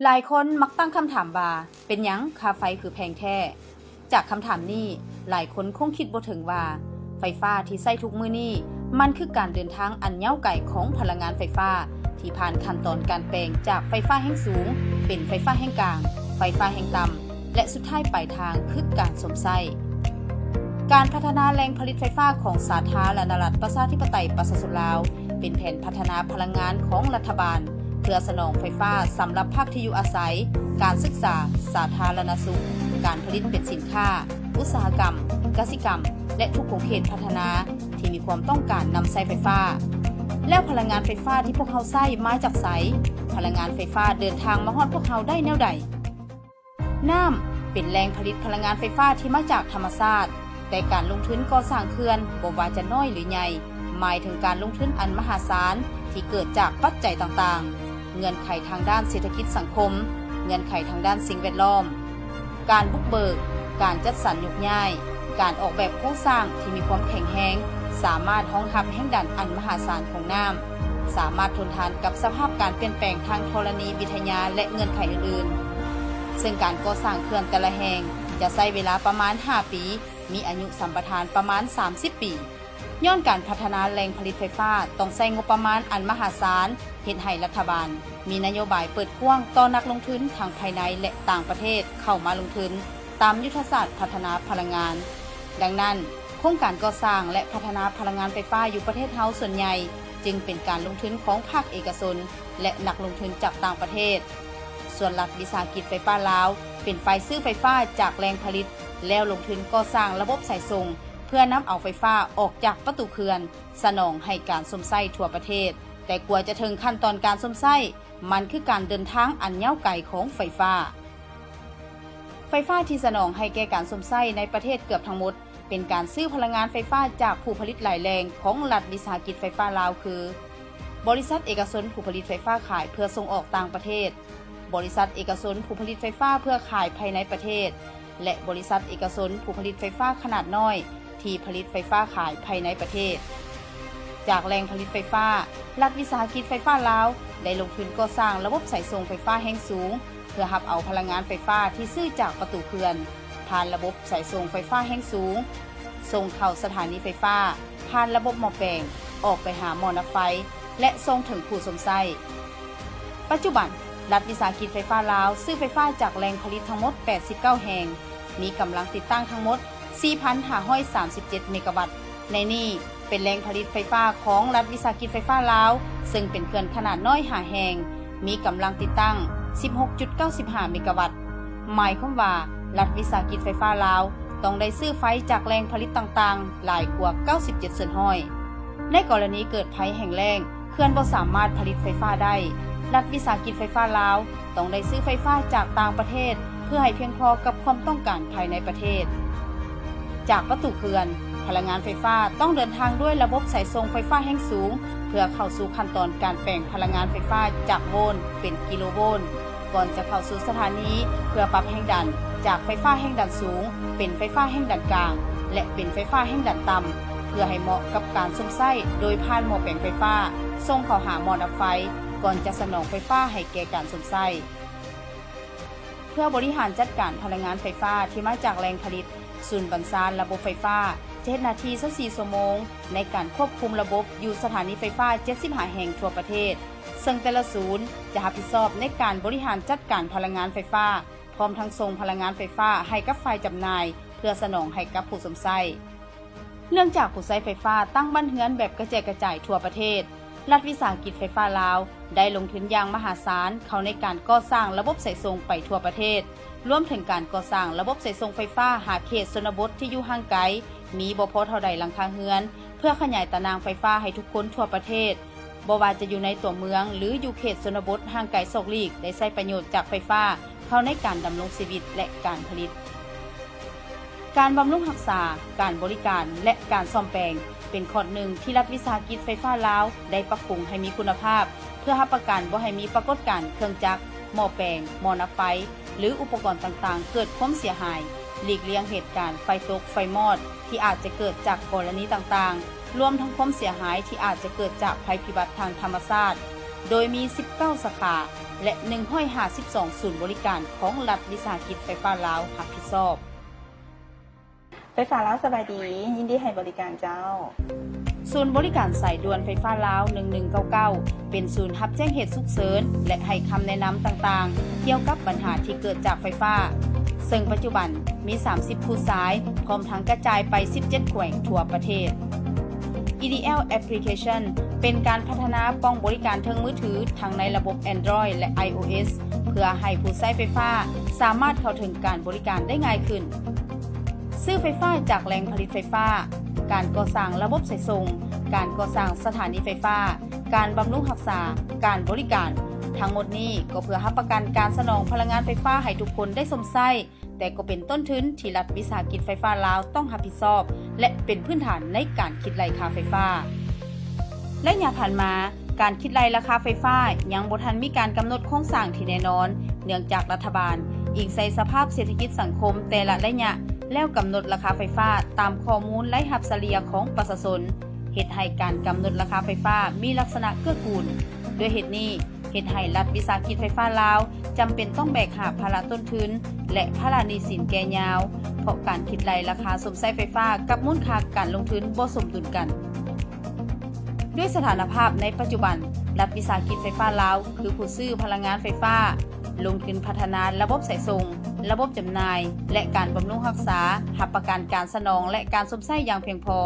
ຫຼາຍຄົນມັກຕັ້ງຄຳຖາມວ່າ ເປັນຫຍັງຄ່າໄຟຄືແພງແທ້? ຈາກຄຳຖາມນີ້, ຫຼາຍຄົນຄົງຄິດບໍ່ເຖິງວ່າ ໄຟຟ້າທີ່ໃຊ້ທຸກມື້ນີ້ ມັນຄືການເດີນທາງອັນຍາວໄກຂອງພະລັງງານໄຟຟ້າ ທີ່ຜ່ານຂັ້ນຕອນການແປງຈາກໄຟຟ້າແຮງສູງ ເປັນໄຟຟ້າແຮງກາງ, ໄຟຟ້າແຮງຕ່ຳ ແລະ ສຸດທ້າຍປາຍທາງຄືການຊົມໃຊ້. ການພັດທະນາແຫຼ່ງຜະລິດໄຟຟ້າຂອງສາທາລະນະລັດ ປະຊາທິປະໄຕ ປະຊາຊົນລາວ ເປັນແຜນພັດທະນາພະລັງງານຂອງລັດຖະບານ ເພື່ອສະໜອງໄຟຟ້າສຳລັບພາກທີ່ຢູ່ອາໄສ, ການສຶກສາ, ສາທາລະນະສຸກ, ການຜະລິດເປັນສິນຄ້າ, ອຸດສາຫະກຳ, ກະສິກຳ ແລະ ທຸກຂົງເຂດພັດທະນາທີ່ມີຄວາມຕ້ອງການນຳໃຊ້ໄຟຟ້າ. ແລ້ວພະລັງງານໄຟຟ້າທີ່ພວກເຮົາໃຊ້ມາຈາກໃສ? ພະລັງງານໄຟຟ້າເດີນທາງມາຮອດພວກເຮົາໄດ້ແນວໃດ? ນ້ຳ ເປັນແຫຼ່ງຜະລິດພະລັງງານໄຟຟ້າທີ່ມາຈາກທຳມະຊາດ, ແຕ່ການລົງທຶນກໍ່ສ້າງເຂື່ອນ ບໍ່ວ່າຈະນ້ອຍ ຫຼື ໃຫຍ່ ໝາຍເຖິງການລົງທຶນອັນມະຫາສານທີ່ເກີດຈາກປັດໄຈຕ່າງໆ, ເງື່ອນໄຂທາງດ້ານເສດຖະກິດສັງຄົມ, ເງື່ອນໄຂທາງດ້ານສິ່ງແວດລ້ອມ, ການບຸກເບີກ, ການຈັດສັນຍົກຍ້າຍ, ການອອກແບບໂຄງສ້າງທີ່ມີຄວາມແຂງແຮງ, ສາມາດຮອງຮັບແຮງດັນອັນມະຫາສານຂອງນ້ຳ, ສາມາດທົນທານກັບສະພາບການປ່ຽນແປງທາງທໍລະນີວິທະຍາ ແລະ ເງື່ອນໄຂອື່ນໆ. ເຊິ່ງການກໍ່ສ້າງເຂື່ອນແຕ່ລະແຫ່ງຈະໃຊ້ເວລາປະມານຫ້າປີ, ມີອາຍຸສຳປະທານປະມານສາມສິບປີ. ຍ້ອນການພັດທະນາແຫຼ່ງຜະລິດໄຟຟ້າຕ້ອງໃຊ້ງົບປະມານອັນມະຫາສານ, ເຮັດໃຫ້ລັດຖະບານມີນະໂຍບາຍເປີດກວ້າງຕໍ່ນັກລົງທຶນທັງພາຍໃນ ແລະ ຕ່າງປະເທດເຂົ້າມາລົງທຶນຕາມຍຸດທະສາດພັດທະນາພະລັງງານ. ດັ່ງນັ້ນ, ໂຄງການກໍ່ສ້າງ ແລະ ພັດທະນາພະລັງງານໄຟຟ້າຢູ່ປະເທດເຮົາສ່ວນໃຫຍ່ຈຶ່ງເປັນການລົງທຶນຂອງພາກເອກະຊົນ ແລະ ນັກລົງທຶນຈາກຕ່າງປະເທດ. ສ່ວນລັດວິສາຫະກິດໄຟຟ້າລາວ ເປັນຝ່າຍຊື້ໄຟຟ້າຈາກແຫຼ່ງຜະລິດ ແລ້ວລົງທຶນກໍ່ສ້າງລະບົບສາຍສົ່ງ ເພື່ອນຳເອົາໄຟຟ້າອອກຈາກປະຕູເຂື່ອນ ສະໜອງໃຫ້ການຊົມໃຊ້ທົ່ວປະເທດ. ແຕ່ກວ່າຈະເຖິງຂັ້ນຕອນການຊົມໃຊ້, ມັນຄືການເດີນທາງອັນຍາວໄກຂອງໄຟຟ້າ. ໄຟຟ້າທີ່ສະໜອງໃຫ້ແກ່ການຊົມໃຊ້ໃນປະເທດເກືອບທັງໝົດ ເປັນການຊື້ພະລັງງານໄຟຟ້າຈາກຜູ້ຜະລິດຫຼາຍແຫຼ່ງຂອງລັດວິສາຫະກິດໄຟຟ້າລາວ ຄື ບໍລິສັດເອກະຊົນຜູ້ຜະລິດໄຟຟ້າຂາຍເພື່ອສົ່ງອອກຕ່າງປະເທດ, ບໍລິສັດເອກະຊົນຜູ້ຜະລິດໄຟຟ້າເພື່ອຂາຍພາຍໃນປະເທດ ແລະ ບໍລິສັດເອກະຊົນຜູ້ຜະລິດໄຟຟ້າຂະໜາດນ້ອຍ ທີ່ຜະລິດໄຟຟ້າຂາຍພາຍໃນປະເທດ. ຈາກແຫຼ່ງຜະລິດໄຟຟ້າ, ລັດວິສາຫະກິດໄຟຟ້າລາວ ໄດ້ລົງທຶນກໍ່ສ້າງລະບົບສາຍສົ່ງໄຟຟ້າແຮງສູງ ເພື່ອຮັບເອົາພະລັງງານໄຟຟ້າທີ່ຊື້ຈາກປະຕູເຂື່ອນ ຜ່ານລະບົບສາຍສົ່ງໄຟຟ້າແຮງສູງ ສົ່ງເຂົ້າສະຖານີໄຟຟ້າ ຜ່ານລະບົບໝໍ້ແປງ ອອກໄປຫາໝໍ້ນັບໄຟ ແລະ ສົ່ງເຖິງຜູ້ຊົມໃຊ້. ປັດຈຸບັນ, ລັດວິສາຫະກິດໄຟຟ້າລາວ ຊື້ໄຟຟ້າຈາກແຫຼ່ງຜະລິດທັງໝົດແປດສິບເກົ້າແຫ່ງ, ມີກຳລັງຕິດຕັ້ງທັງໝົດສີ່ພັນຫ້າຮ້ອຍສາມສິບເຈັດເມກາວັດ. ໃນນີ້ເປັນແຫຼ່ງຜະລິດໄຟຟ້າຂອງລັດວິສາຫະກິດໄຟຟ້າລາວ, ເຊິ່ງເປັນເຂື່ອນຂະໜາດນ້ອຍຫ້າແຫ່ງ, ມີກຳລັງຕິດຕັ້ງສິບຫົກຈຸດເກົ້າສິບຫ້າເມກາວັດ. ໝາຍຄວາມວ່າ ລັດວິສາຫະກິດໄຟຟ້າລາວ ຕ້ອງໄດ້ຊື້ໄຟຈາກແຫຼ່ງຜະລິດຕ່າງໆ ຫຼາຍກວ່າເກົ້າສິບເຈັດສ່ວນຮ້ອຍ. ໃນກໍລະນີເກີດໄພແຫ້ງແລ້ງ, ເຂື່ອນບໍ່ສາມາດຜະລິດໄຟຟ້າໄດ້, ລັດວິສາຫະກິດໄຟຟ້າລາວ ຕ້ອງໄດ້ຊື້ໄຟຟ້າຈາກຕ່າງປະເທດ ເພື່ອໃຫ້ພຽງພໍກັບຄວາມຕ້ອງການພາຍໃນປະເທດ. ຈາກປະຕູເຂື່ອນ, ພະລັງງານໄຟຟ້າຕ້ອງເດີນທາງດ້ວຍລະບົບສາຍສົ່ງໄຟຟ້າແຮງສູງ ເພື່ອເຂົ້າສູ່ຂັ້ນຕອນການແປງພະລັງງານໄຟຟ້າຈາກໂວນເປັນກິໂລໂວນ. ກ່ອນຈະເຂົ້າສູ່ສະຖານີ ເພື່ອປັບແຮງດັນຈາກໄຟຟ້າແຮງດັນສູງ ເປັນໄຟຟ້າແຮງດັນກາງ ແລະ ເປັນໄຟຟ້າແຮງດັນຕ່ຳ ເພື່ອໃຫ້ເໝາະກັບການຊົມໃຊ້ໂດຍຜ່ານໝໍ້ແປງໄຟຟ້າ ສົ່ງເຂົ້າຫາໝໍ້ດັບໄຟ ກ່ອນຈະສະໜອງໄຟຟ້າໃຫ້ແກ່ການຊົມໃຊ້. ເພື່ອບໍລິຫານຈັດການພະລັງງານໄຟຟ້າທີ່ມາຈາກແຫຼ່ງຜະລິດ, ສູນບັນຊາລະບົບໄຟຟ້າ ຈະເຮັດໜ້າທີ່ຊາວສີ່ຊົ່ວໂມງ ໃນການຄວບຄຸມລະບົບຢູ່ສະຖານີໄຟຟ້າເຈັດສິບຫ້າແຫ່ງທົ່ວປະເທດ, ເຊິ່ງແຕ່ລະສູນຈະຮັບຜິດຊອບໃນການບໍລິຫານຈັດການພະລັງງານໄຟຟ້າ, ພ້ອມທັງສົ່ງພະລັງງານໄຟຟ້າໃຫ້ກັບຝ່າຍຈຳໜ່າຍ ເພື່ອສະໜອງໃຫ້ກັບຜູ້ຊົມໃຊ້. ເນື່ອງຈາກຜູ້ໃຊ້ໄຟຟ້າຕັ້ງບ້ານເຮືອນແບບກະແຈກກະຈາຍທົ່ວປະເທດ, ລັດວິສາຫະກິດໄຟຟ້າລາວ ໄດ້ລົງທຶນຢ່າງມະຫາສານເຂົ້າໃນການກໍ່ສ້າງລະບົບສາຍສົ່ງໄປທົ່ວປະເທດ, ລວມເຖິງການກໍ່ສ້າງລະບົບສາຍສົ່ງໄຟຟ້າຫາເຂດຊົນນະບົດທີ່ຢູ່ຫ່າງໄກ, ມີບໍ່ພໍເທົ່າໃດຫຼັງຄາເຮືອນ, ເພື່ອຂະຫຍາຍຕາໜ່າງໄຟຟ້າໃຫ້ທຸກຄົນທົ່ວປະເທດ, ບໍ່ວ່າຈະຢູ່ໃນຕົວເມືອງ ຫຼື ຢູ່ເຂດຊົນນະບົດຫ່າງໄກສອກຫຼີກ ໄດ້ໃຊ້ປະໂຫຍດຈາກໄຟຟ້າເຂົ້າໃນການດຳລົງຊີວິດ ແລະ ການຜະລິດ. ການບຳລຸງຮັກສາ, ການບໍລິການ ແລະ ການສ້ອມແປງ ເປັນຂອດໜຶ່ງທີ່ລັດວິສາຫະກິດໄຟຟ້າລາວ ໄດ້ປັບປຸງໃຫ້ມີຄຸນນະພາບ ເພື່ອຮັບປະກັນບໍ່ໃຫ້ມີປາກົດການເຄື່ອງຈັກ, ໝໍ້ແປງ, ໝໍ້ນັບໄຟ ຫຼື ອຸປະກອນຕ່າງໆເກີດຄວາມເສຍຫາຍ, ຫຼີກລ່ຽງເຫດການໄຟຕົກ, ໄຟມອດ ທີ່ອາດຈະເກີດຈາກກໍລະນີຕ່າງໆ, ລວມທັງຄວາມເສຍຫາຍທີ່ອາດຈະເກີດຈາກໄພພິບັດທາງທຳມະຊາດ. ໂດຍມີສິບເກົ້າສາຂາ ແລະ ໜຶ່ງຮ້ອຍຫ້າສິບສອງສູນບໍລິການຂອງລັດວິສາຫະກິດໄຟຟ້າລາວຮັບຜິດຊອບ. ໄຟຟ້າລາວສະບາຍດີ, ຍິນດີໃຫ້ບໍລິການເຈົ້າ. ສູນບໍລິການສາຍດ່ວນໄຟຟ້າລາວ ໜຶ່ງໜຶ່ງເກົ້າເກົ້າ ເປັນສູນຮັບແຈ້ງເຫດສຸກເສີນ ແລະ ໃຫ້ຄຳແນະນຳຕ່າງໆ ກ່ຽວກັບບັນຫາທີ່ເກີດຈາກໄຟຟ້າ, ເຊິ່ງປັດຈຸບັນມີສາມສິບພູຊາຍ, ພ້ອມທັງກະຈາຍໄປສິບເຈັດແຂວງທົ່ວປະເທດ. ອີ ດີ ແອລ Application ເປັນການພັດທະນາປ່ອງບໍລິການເທິງມືຖື ທັງໃນລະບົບ Android ແລະ iOS ເພື່ອໃຫ້ຜູ້ໃຊ້ໄຟຟ້າສາມາດເຂົ້າເຖິງການບໍລິການໄດ້ງ່າຍຂຶ້ນ. ຊື້ໄຟຟ້າຈາກແຫຼ່ງຜະລິດໄຟຟ້າ, ການກໍ່ສ້າງລະບົບສາຍສົ່ງ, ການກໍ່ສ້າງສະຖານີໄຟຟ້າ, ການບຳລຸງຮັກສາ, ການບໍລິການ, ທັງໝົດນີ້ກໍເພື່ອຮັບປະກັນການສະໜອງພະລັງງານໄຟຟ້າໃຫ້ທຸກຄົນໄດ້ຊົມໃຊ້, ແຕ່ກໍເປັນຕົ້ນທຶນທີ່ລັດວິສາຫະກິດໄຟຟ້າລາວຕ້ອງຮັບຜິດຊອບ ແລະ ເປັນພື້ນຖານໃນການຄິດໄລ່ຄ່າໄຟຟ້າ. ໄລຍະຜ່ານມາ, ການຄິດໄລ່ລາຄາໄຟຟ້າຍັງບໍ່ທັນມີການກຳນົດໂຄງສ້າງທີ່ແນ່ນອນ, ເນື່ອງຈາກລັດຖະບານອີງໃສ່ສະພາບເສດຖະກິດສັງຄົມແຕ່ລະໄລຍະ ແລ້ວກຳນົດລາຄາໄຟຟ້າຕາມຂໍ້ມູນລາຍຮັບສະເລ່ຍຂອງປະຊາຊົນ, ເຮັດໃຫ້ການກຳນົດລາຄາໄຟຟ້າມີລັກສະນະເກື້ອກູນ. ດ້ວຍເຫດນີ້, ເຮັດໃຫ້ລັດວິສາຫະກິດໄຟຟ້າລາວຈຳເປັນຕ້ອງແບກຫາບພາລະຕົ້ນທຶນ ແລະ ພາລະໜີ້ສິນແກ່ຍາວ, ເພາະການຄິດໄລ່ລາຄາຊົມໃຊ້ໄຟຟ້າກັບມູນຄ່າການລົງທຶນບໍ່ສົມດຸນກັນ. ດ້ວຍສະຖານະພາບໃນປັດຈຸບັນ, ລັດວິສາຫະກິດໄຟຟ້າລາວຄືຜູ້ຊື້ພະລັງງານໄຟຟ້າ, ລົງທຶນພັດທະນາລະບົບສາຍສົ່ງ, ລະບົບຈຳໜ່າຍ ແລະ ການບຳລຸງຮັກສາ, ຮັບປະກັນການສະໜອງ ແລະ ການຊົມໃຊ້ຢ່າງພຽງພໍ.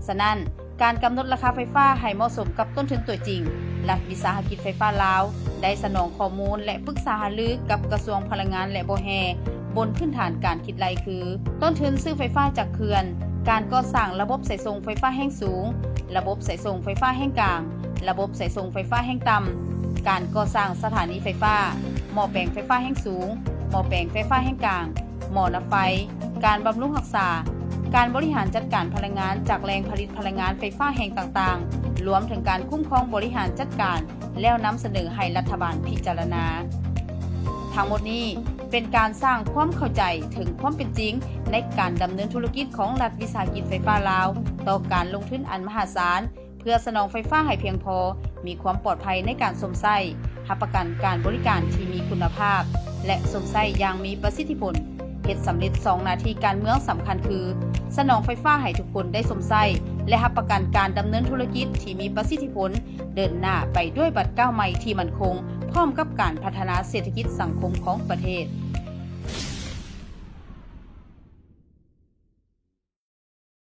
ສະນັ້ນ, ການກຳນົດລາຄາໄຟຟ້າໃຫ້ເໝາະສົມກັບຕົ້ນທຶນຕົວຈິງ, ລັດວິສາຫະກິດໄຟຟ້າລາວໄດ້ສະໜອງຂໍ້ມູນ ແລະ ປຶກສາຫາລືກັບກະຊວງພະລັງງານ ແລະ ບໍ່ແຮ່ ບົນພື້ນຖານການຄິດໄລ່ຄື ຕົ້ນທຶນຊື້ໄຟຟ້າຈາກເຂື່ອນ, ການກໍ່ສ້າງລະບົບສາຍສົ່ງໄຟຟ້າແຮງສູງ, ລະບົບສາຍສົ່ງໄຟຟ້າແຮງກາງ, ລະບົບສາຍສົ່ງໄຟຟ້າແຮງຕ່ຳ, ການກໍ່ສ້າງສະຖານີໄຟຟ້າ, ໝໍ້ແປງໄຟຟ້າແຮງສູງ, ໝໍ້ແປງໄຟຟ້າແຮງກາງ, ໝໍ້ນັບໄຟ, ການບຳລຸງຮັກສາ, ການບໍລິຫານຈັດການພະລັງງານຈາກແຫຼ່ງຜະລິດພະລັງງານໄຟຟ້າແຫ່ງຕ່າງໆ, ລວມເຖິງການຄຸ້ມຄອງບໍລິຫານຈັດການ ແລ້ວນຳສະເໜີໃຫ້ລັດຖະບານພິຈາລະນາ. ທັງໝົດນີ້ເປັນການສ້າງຄວາມເຂົ້າໃຈເຖິງຄວາມເປັນຈິງໃນການດຳເນີນທຸລະກິດຂອງລັດວິສາຫະກິດໄຟຟ້າລາວ ຕໍ່ການລົງທຶນອັນມະຫາສານ ເພື່ອສະໜອງໄຟຟ້າໃຫ້ພຽງພໍ, ມີຄວາມປອດໄພໃນການຊົມໃຊ້, ຮັບປະກັນການບໍລິການທີ່ມີຄຸນນະພາບ ແລະ ຊົມໃຊ້ຢ່າງມີປະສິດທິຜົນ, ເຮັດສຳເລັດສອງໜ້າທີ່ການເມືອງສຳຄັນຄື ສະໜອງໄຟຟ້າໃຫ້ທຸກຄົນໄດ້ຊົມໃຊ້ ແລະ ຮັບປະກັນການດຳເນີນທຸລະກິດທີ່ມີປະສິດທິຜົນ, ເດີນໜ້າໄປດ້ວຍບາດກ້າວໃໝ່ທີ່ໝັ້ນຄົງ, ພ້ອມກັບການພັດທະນາເສດຖະກິດສັງຄົມຂອງປະເທດ.